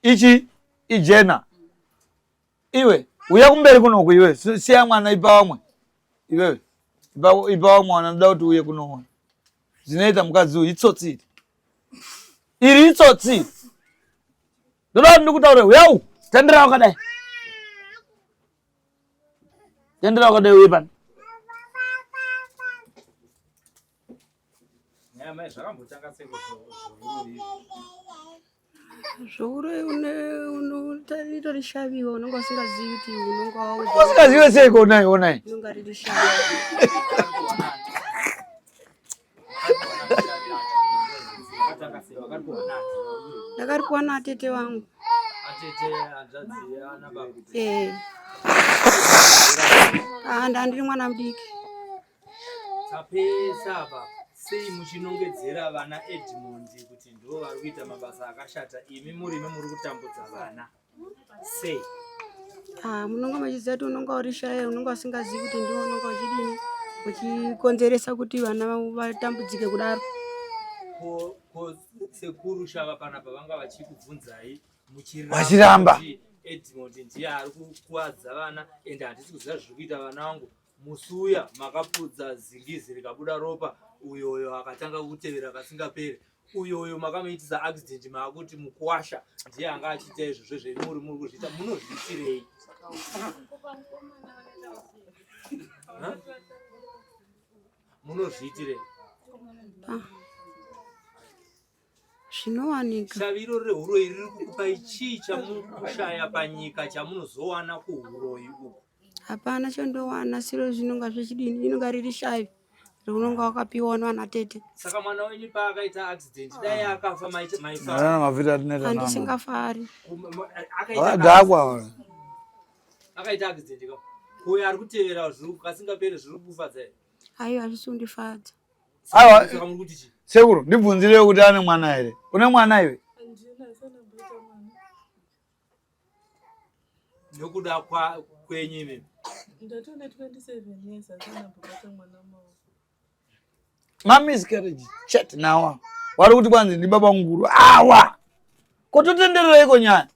Ichi ijena. Iwe uya kumberi kunoku iwe siya mwana ipa vamwe. Iwewe ipa ipa vamwe wana ndoda kuti uye kunoona. Zvinoita mukadzi uyu itsotsi iri. Iri itsotsi. Ndoda kuti ndikutaure uya uku. Tendera wakadai. Tendera wakadai uye pano. Nyaya zvakambotanga sei zvohuroyi? Zvohuroyi ritori shaviwo unonga usingazivi kuti unonga usingazive sei ko onai onai. Unonga riri shavi. Ndakaripiwa natete vangu. Eh. Ah, ndandiri mwana mudiki. Tapesa apa sei muchinongedzera vana Edmond kuti ndivo vari kuita mabasa akashata imi murimi muri kutambudza vana sei? Ah, munonga muchiziva kuti unonga uri shaya unonga usingazivi kuti ndiwo unonga uchidini uchikonzeresa kuti vana vatambudzike kudaro. Ko, ko sekuru shava panapa vanga vachikubvunzai Vachiramba. Edmond ndiye ari kukuwadza vana ende handisi kuziva zviri kuita vana vangu Musi uya makapudza zingizi rikabuda ropa uyoyo akatanga kutevera kasingapere uyoyo makamuitisa accident maakuti mukuwasha ndiye anga achiita izvozvo zvemuri muri kuzviita munozviitirei munozviitirei Zvinowanika. Shavi irori rehuroyi riri kukupai chii chamuri kushaya panyika chamunozowana kuhuroyi uku? Hapana chandowana siro zvinonga zvichidini inonga riri shavi raunonga wakapiwa navana tete. Saka mwana wenyu paakaita accident dai akafa maifara? Ana mavhiri atinoita navo. Handisingafari. Vakadhakwa. Akaita accident ka. Uyo ari kutevera zviri kasingaperi zviri kufadza here? Aiwa hazvisi kundifadza. Aiwa sekuru ndibvunzirewo kuti ane mwana here? Une mwana iwe? Nekuda kwenyu imi. Ndatone 27 years asina kubata mwana maoko. Mamiscarriage chete nawa. Wari kuti kwanzi ndi baba nguru. Awa. Kototenderereiko nyaya?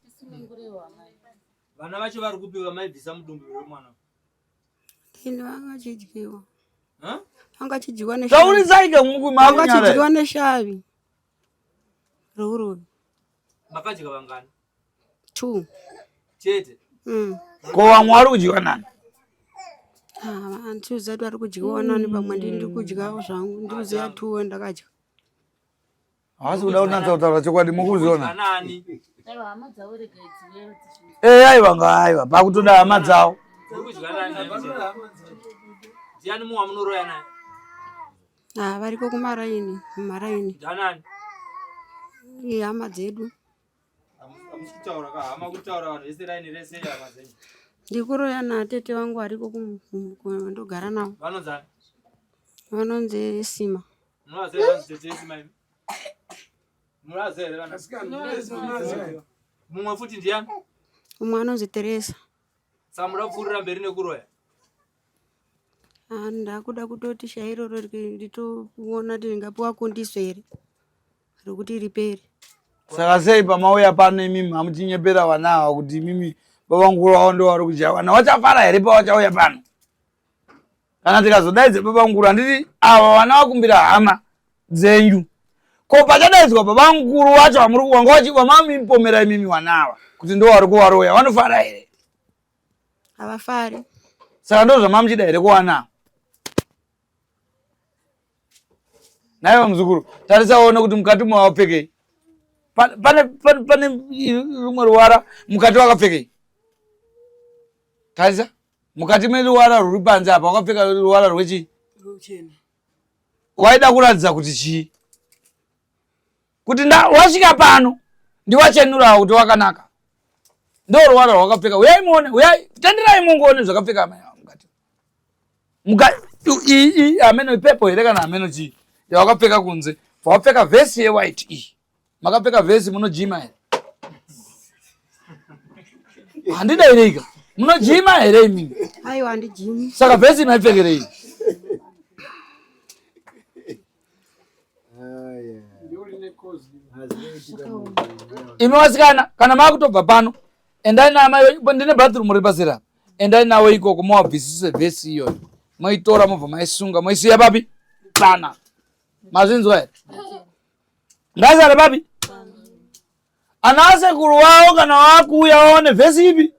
Vana vacho vari kupi vamaibvisa mudumbu remwana? Ini vanga vachidyiwa. Vanga vachidyiwa neshavi. Taurisai kamuku Vanga vachidyiwa neshavi. Reurovi. Makadya vangani? Two. Chete. Ko vamwe vari kudyiwa nani? Ah, handizivi kuti vari kudyiwa nani pamwe ndini ndiri kudyawo zvangu. Ndiri kuziva two ndakadya. Havasi kuda kunatsa kutaura chokwadi mukuzviona. Nani? Aiwa hama dzavo regai dzive dzizvinzwe. Eh aiwa nga aiwa pakutoda hama dzavo. Murikudya nani? Ndiani mumwe wamunoroya naye? Ah, variko kumaraini, mumaraini. Ndianani? Ihama dzedu. Hamusi kutaura ka hama kutaura vanhu vese raini rese hama dzenyu. Ndikuroya natete vangu variko ndogara navo. Vanonzani? Vanonzi Sima. Munovaziva vanonzi tete Sima imi? Munovaziva here vana? Mumwe futi ndiani? Umwe anonzi Teresa. Saka munoda kupfuurira mberi nekuroya? Ah, ndakuda kutoti shaya iroro nditoona kuti ndingapiwa kundiso here rokuti ripere. Saka sei pamauya pano imimi hamuchinyepera vana ava kuti imimi babamukuru vavo ndo vari kudya vana vachafara here pavachauya pano? Kana tikazodaidza babamukuru handiti ava vana vakumbira hama dzenyu ko pachadaidzwa babamukuru vacho vamuri wanga vamamipomera imimi vana ava kuti ndo vari kuvaroya vanofara here? Havafari. Saka ndo zvamamuchida here kuwana? Naiwe muzukuru, tarisa uone kuti mukati umo wakapfekei. Pane pane pane rumwe ruvara mukati wakapfekei. Tarisa mukati meruwara rwuri panze apa wakapfeka ruwara rwechii? Ruchena. Waida kuratidza kuti chii? Kuti nda wasvika pano ndiwachenurawo kuti wakanaka. Ndo ruwara rwakapfeka. Uyai muone, uyai tenderai mungoone zvakapfeka amai ava mukati. Muka iyi hameno ipepo here kana hameno chii yawakapfeka kunze. Wapfeka vhesi yewhite iyi. Makapfeka vhesi munojima here? Handidaireika. Munojima here imimi? Aiwa handijimi. Saka vhesi maipfekerei? Imi vasikana kana makutobva pano endai naamai ndine bathroom riri paseri apa endai navo ikoko mowabvisise vhesi iyoyo moitora mobva maisunga moisiya papi pana mazvinzwa here ngaisare papi Ana asekuru wavo kana vakuuya vaone vhesi ipi?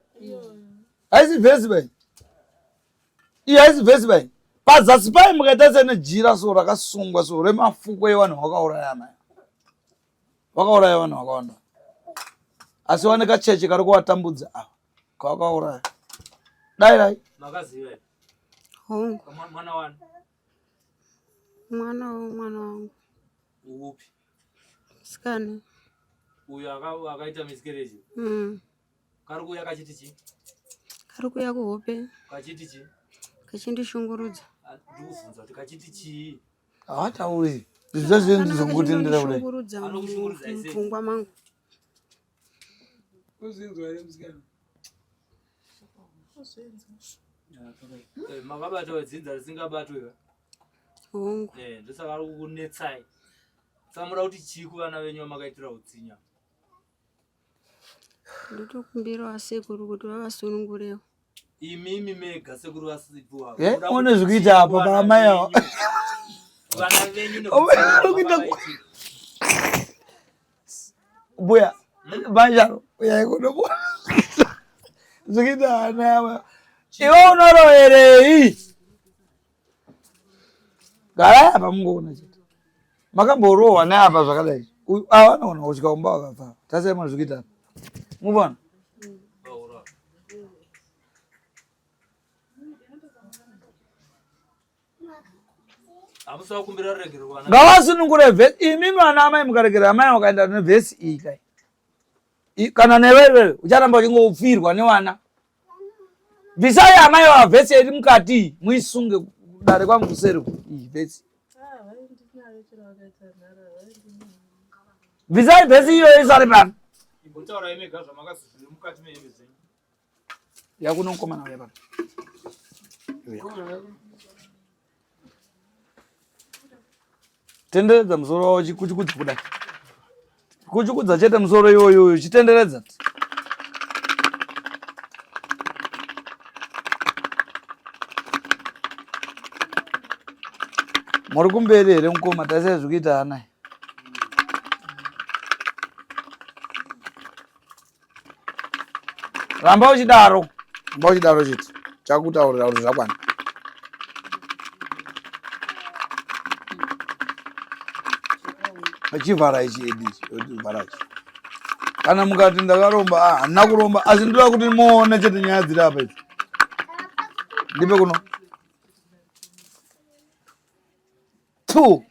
Haisi vhesi bai. Iyi haisi vhesi bai. Pazasi pai mukaita sene jira so rakasungwa so remafuko evanhu vakauraya amai. Vakauraya vanhu vakawanda. Asi wane kacheche kari kuvatambudza ava. Kavakauraya. Dai dai. Makaziva here? Hongu. Mwana wani? Mwana womwana wangu. Upi? Musikana. Uyo akaita miscarriage. Kari kuuya kachiti chii? Kari kuuya kuhope. Kachiti chii? Kachindishungurudza. Ndikubvunza kuti kachiti chii? Havatauri. Izvo zvinhu ndizongotendera kudai. Anokushungurudza mupfungwa mangu. Uzinzwa here musikana? Eh, makabatwa dzinza risingabatwe ka? Hongu. Eh, ndosaka ari kukunetsai. Saka muda kuti chii kuvana venyu vamakaitira utsinya? Ndotokumbirawo asekuru kuti vavasunungurewo. Imimi mega sekuru vasipo ava. Eh, Muda one kuti zvikuita chii apa kuvana paamai ava. venyu? Vana venyu Uri neutsinye kuita hwavakaitira. Mbuya, manjaro, uyai kuno. Zvikuita ana ava. Iwe unoroverei? Garai apa mungoona chete. Makamborohwa neapa zvakadai. Uyu ava anoona kusvika kumba wakafa. Tasai mwana zvikuita apa. Mubona? Hamusi vakumbira ruregerero vana. Ngavasunungure vhesi imi vana amai mukaregera amai vakaenda nevhesi iyi kai. Kana newe iwewe ucharamba uchingopfirwa nevana. Bvisai amai vava vhesi iri mukati muisunge dare kwangu kuseri iyi vhesi. Bvisai vhesi iyoyo isare pano. Imbotaurai mega zvamakazozviri mukati mehembe dzenyu. Yakuno mukomana uya pano. Tenderedza musoro wawo chikuchikudza kudai. Kuchikudza chete musoro iwoyo uyo chitenderedza. Muri kumberi here mukoma tarisai zvikuita ana. Ramba uchidaro. Ramba uchidaro chete. Chakutaurira kuti zvakwana. Chivhara ichi edi, vhara ichi. Kana mukati ndakaromba, ah, handina kuromba, asi ndoda kuti muone chete nyaya dziri apa idzi. Ndipe kuno. Two.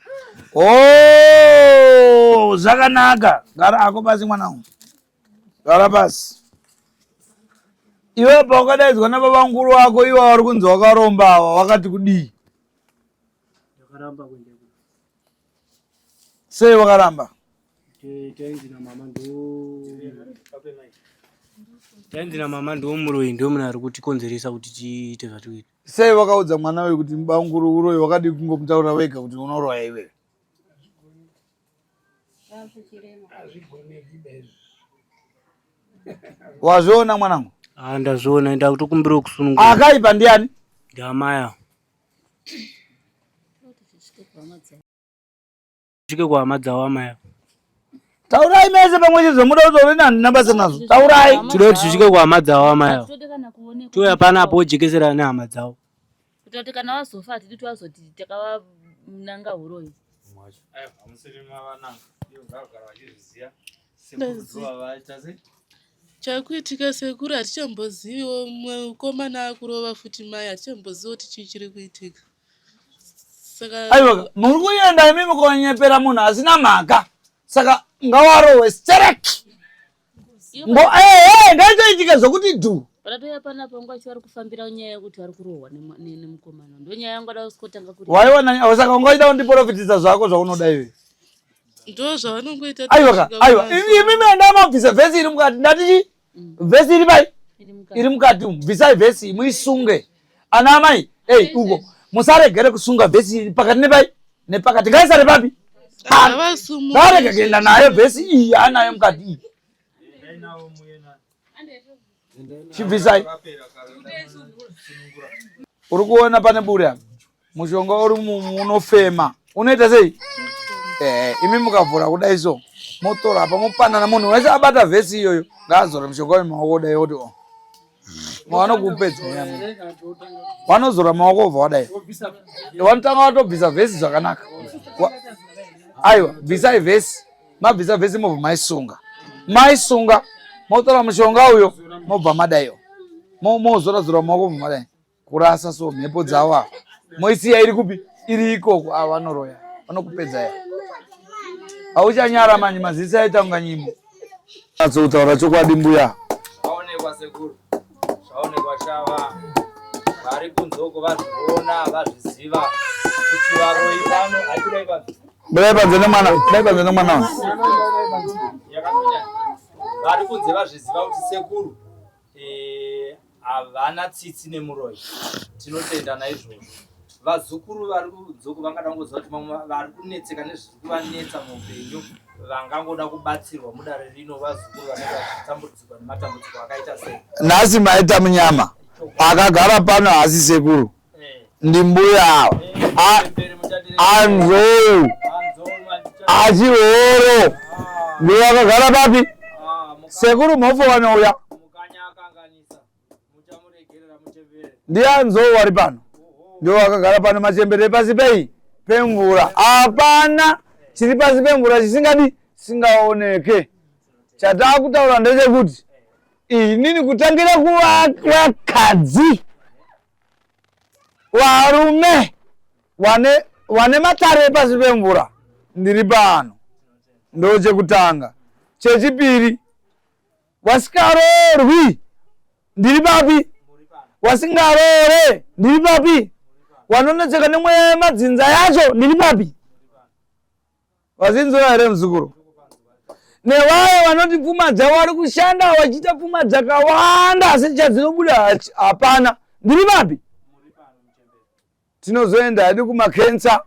Oh, zvakanaka. Gara ako pasi mwana wangu. Gara pasi. Iwe pawakadaidzwa nababa mukuru wako iwe vari kunzi wakaromba ava wakati kudii? Ndakaramba kuenda ikoko. Sei wakaramba? Tainzi namama ndo tainzi namama ndo muroyi ndo munhu ari kutikonzeresa kuti tiite zvatikuita. Sei wakaudza mwana uyu kuti mubamukuru uroyi wakadii kungomutaurira wega kuti unoroya iwewe? Wazviona mwanangu? Ah, ndazviona ndakutokumbira kusunungura. Akaipa ndiani? Ndiamaya. Svike kuhama dzavo amai. Taurai mese pamwe chete zvamuda kutaura ini handina basa nazvo. Taurai. Tinoda kuti tisvike kuhama dzavo amai. Touya panapa wojekesera nehama dzavo. Kuita kuti kana vazofa hatidi twazoti takavananga huroyi. Aiwa, hamusiri mavananga. Ivo ngavagara vachizviziva. Sekuru ndovavaita sei? Chakuitika sekuru hatichamboziviwo mukomana akurova futi mai hatichambozivi kuti chii chiri kuitika. Saka Aiwa, muri kuenda imimi konyepera munhu asina mhaka. Saka ngawarohwe stereki. Ngo eh eh ngaitoitika zvokuti dhu. Patatoya panapa nguva yacho vari kufambira nyaya yekuti vari kurohwa nemukomana. Ndo nyaya yangu ada kutanga kuri. Waiona saka ungaida kundiprofitisa zvako zvaunoda iwe. Ndo zvavanongoita. Aiwa ka, aiwa. Imi menda mabvisa vhesi iri mukati. Ndati chi? Vhesi iri pai? Iri mukati umu. Bvisai vhesi muisunge. Ana amai, hey uko. Musaregere kusunga vhesi iri pakati nepai? Nepakati. Ngaisare papi? Ngarege kuenda nayo vhesi iyi yaanayo mukati iyi. Chibvisai. Uri kuona pane buri apa? Mushonga uri unofema. Unoita sei? Eh, imi mukavhura kudai so. Motora apa mopanana munhu wese abata vhesi iyoyo ngaazore mushonga wemaoko dai oti o. Vanokupedza nyama. Vanozora maoko obva wadai. Vanotanga vatobvisa vhesi zvakanaka. Aiwa, bvisai vhesi. Mabvisa vhesi mobva maisunga. Maisunga motora mushonga uyo mobva madaiwo. Mozora zora maoko mobva madai. Kurasa so mhepo dzavo ava. Moisiya iri kupi? Iri ikoko ava vanoroya. Vanokupedza ya. Hauchanyara manje maziso aita kunga nyimo. Nyatsotaura chokwadi mbuya. Zvaonekwa sekuru. Zvaonekwa shava. Vari kunze uko vazviona, vazviziva kuti varoyi pano haikudai panze. Budai panze nemwana, budai panze nemwana. Yakatonyanya. Vari kunze vazviziva kuti sekuru eh, havana tsitsi nemuroyi. Tinotenda naizvozvo. Vazukuru vari kunzoko vangada kungoziva kuti mamwe vari kunetseka nezviri kuvanetsa muupenyu vangangoda kubatsirwa mudare rino vazukuru vanenge vachitambudzikwa nematambudziko akaita sei. Nhasi maita munyama. Akagara pano haasi sekuru. Ndimbuya ava. Anzou. Achihoro. Ndiwo akagara papi? Sekuru mhofu vanouya. Ndianzou wari pano. Ndiwo akagara pano machembere pasi pei? Pemvura. Hapana chiri pasi pemvura chisingadi chisingaoneke. Chatakutaura ndechekuti inini kutangira kuvakadzi varume wane wane matare epasi pemvura ndiri pano. Ndochekutanga. Chechipiri wasikaroorwi ndiri papi wasingaroore ndiri papi wanonetseka nemweya yemadzinza yacho ndiri papi vazinzwa here muzukuru nevaye vanoti pfuma dzavo vari kushanda vachiita pfuma dzakawanda asi chadzinobuda hapana ndiri papi tinozoenda hedu kumakensa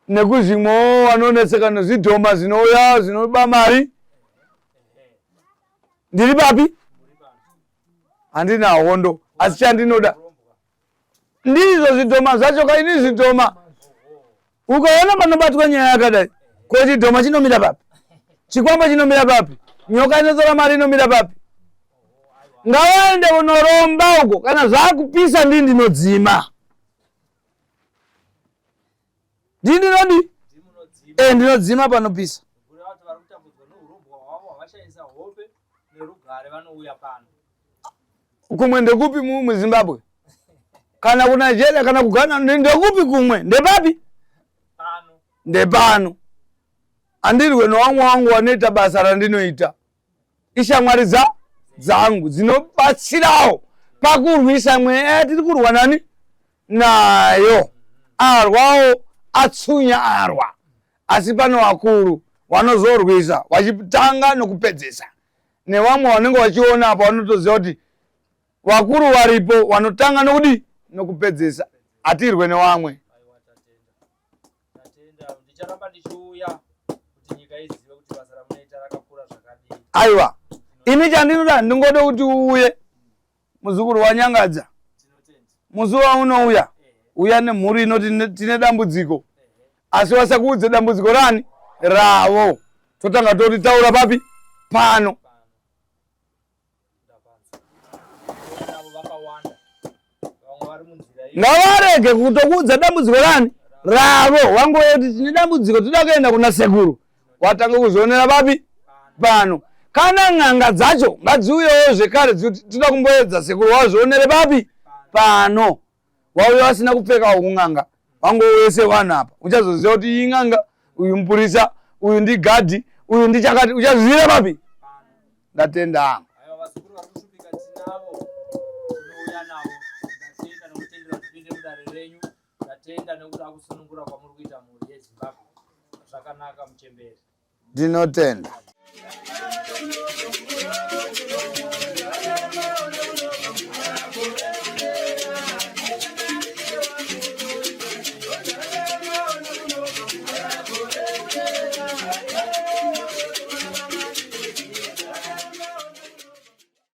nekuzvimwewo vanonetseka nezvidhoma zvinouya zvinoba mari ndiri papi handina hondo asi chandinoda ndizvo zvidhoma zvacho ka ini zvidhoma ukaona panobatwa nyaya yakadai ko chidhoma chinomira papi chikwambo chinomira papi nyoka inotora mari inomira papi ngavaende kunoromba uko kana zvakupisa ndii ndinodzima ndii ndinodi e ndinodzima panopisa kumwe ndekupi muzimbabwe kana kunigeria kana kughana ndekupi kumwe ndepapi ndepano andirwe newamwe wangu wanoita basa randinoita ishamwari dza dzangu dzinobatsirawo pakurwisa mweya yatiri kurwa nani nayo arwawo atsunya arwa asi pano vakuru vanozorwisa vachitanga nokupedzesa nevamwe vanenge vachiona apa vanotoziva kuti vakuru varipo vanotanga nokudii nokupedzesa hatirwe nevamwe Tatenda, ndicharamba ndichiuya kuti nyika izive kuti basa ramunoita rakakura zvakadii. Aiwa, ini chandinoda ndingode kuti uuye muzukuru wanyangadza. Musi waunouya uya nemhuri inoti tine dambudziko, asi wasakuudze dambudziko rani ravo, totanga toritaura papi pano. Ngavarege kutokuudza dambudziko rani ravo, wangouya kuti tine dambudziko toda kuenda kuna sekuru, watanga kuzvionera papi pano. Kana n'anga dzacho ngadziuyewo zvekare toda kumboedza sekuru wazvionere papi pano. Wauya wasina kupfeka kun'anga wangouye sevanhu apa, uchazoziva kuti iyi n'anga, uyu mupurisa, uyu ndigadhi, uyu ndichakati, uchazvizivira papi? Ndatenda hangu. Aiwa, vazukuru vari kushupika tinavo, tinouya navo. Ndatenda nekutendera tipinde mudare renyu. Ndatenda nekuda kusunungura kwamuri kuita mhuri yeZimbabwe. Zvakanaka muchembere. Ndinotenda.